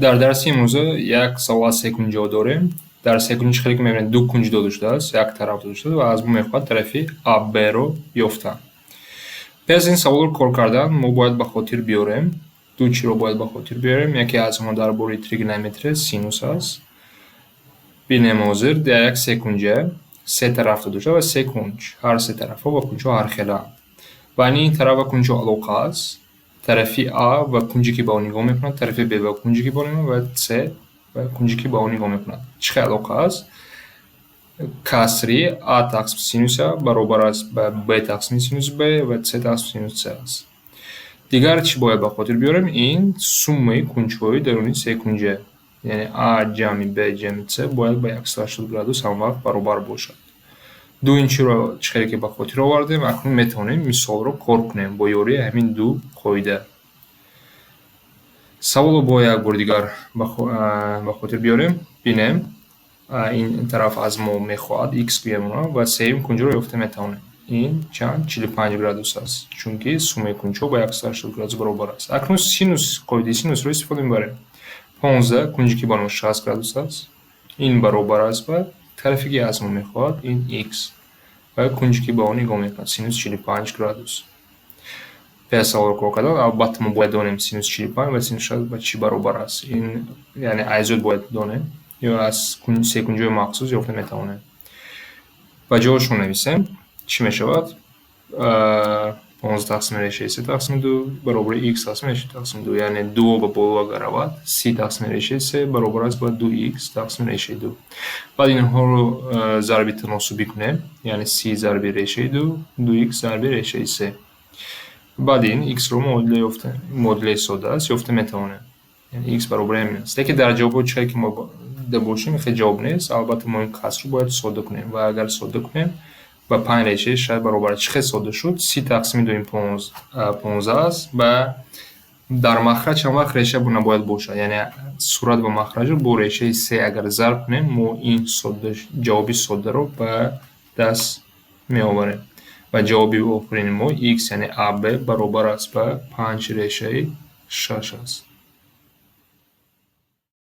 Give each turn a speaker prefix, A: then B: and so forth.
A: Дар дарси имрӯза як савол аз секунҷиҳо дорем. Дар секунҷи хеле ки мебинед, ду кунҷ дода шудааст, як тараф дода шудааст ва аз мо мехоҳад тарафи АБ-ро ёфтан. Пеш аз ин саволро кор кардан мо бояд ба хотир биёрем, ду чиро бояд ба хотир биёрем. Яке аз онҳо дар бораи тригонометрия, синус аст. Бинем, ҳозир дар як секунҷа се тараф дода шуда ва се кунҷ, ҳар се тарафҳо ва кунҷҳо ҳархелаанд. Байни ин тараф ва кунҷҳо алоқа аст. Тарафи А ва кунҷе, ки ба он нигоҳ мекунад, тарафи Б ва кунҷе, ки ба он нигоҳ ва С ва кунҷе, ки ба он нигоҳ мекунад. Чӣ хел алоқа аст? Касри А тақсим синуси А баробар аст ба Б тақсими синуси Б ва С тақсими синуси С аст. Дигар чӣ бояд ба хотир биёрем? Ин суммаи кунҷҳои даруни секунҷа, яъне А ҷамъи Б ҷамъи С бояд ба 180 градус ҳамвақт баробар бошад. Ду ин чиро чӣ хеле ки ба хотир овардем, акнун метавонем мисолро кор кунем бо ёрии ҳамин ду қоида. Саволро бо як бори дигар ба хотир биёрем. Бинем, ин тараф аз мо мехоҳад х гӯем ва сеюм кунҷро ёфта метавонем. Ин чанд? 45 градус аст, чунки суммаи кунҷҳо ба 180 градус баробар аст. Акнун синус, қоидаи синусро истифода мебарем. 15 кунҷе, ки ба мо 60 градус аст, ин баробар аст ба тарафе, ки аз мо мехоҳад, ин х ва кунҷе, ки ба он нигоҳ мекунад, синус 45 градус. Пеш аз саволро кор кардан, албатта, мо бояд донем, синус 45 ва синус 60 ба чӣ баробар аст. Ин яъне аз ёд бояд донем ё аз секунҷҳои махсус ёфта метавонем. Ба ҷоашон нависем, чӣ мешавад? 15 тақсими решаи се тақсими ду баробари х тақсими решаи тақсими ду, яъне дуо ба боло агар равад, 30 тақсими решаи се баробар аст ба ду х тақсими решаи ду. Баъд инҳоро зарби таносубӣ кунем, яъне 30 зарби решаи ду, ду х зарби решаи се. Баъд ин х-ро муодила ёфта, муодилаи сода аст, ёфта метавонем. Яъне х баробари ҳамин аст. Лекин дар ҷавобҳо чӣ ки мо дида бошем, хеле ҷавоб нест. Албатта, мо ин касрро бояд содда кунем ва агар содда кунем, ба панҷ решаи шаш баробар аст. Чӣ хел содда шуд? 30 тақсими ду ин 15 аст ва дар махраҷ ҳам вақт реша набояд бошад. Яъне сурат ва махраҷро бо решаи се агар зарб кунем, мо ин ҷавоби соддаро ба даст меоварем. Ва ҷавоби охирини мо x, яъне АБ, баробар аст ба панҷ решаи шаш аст.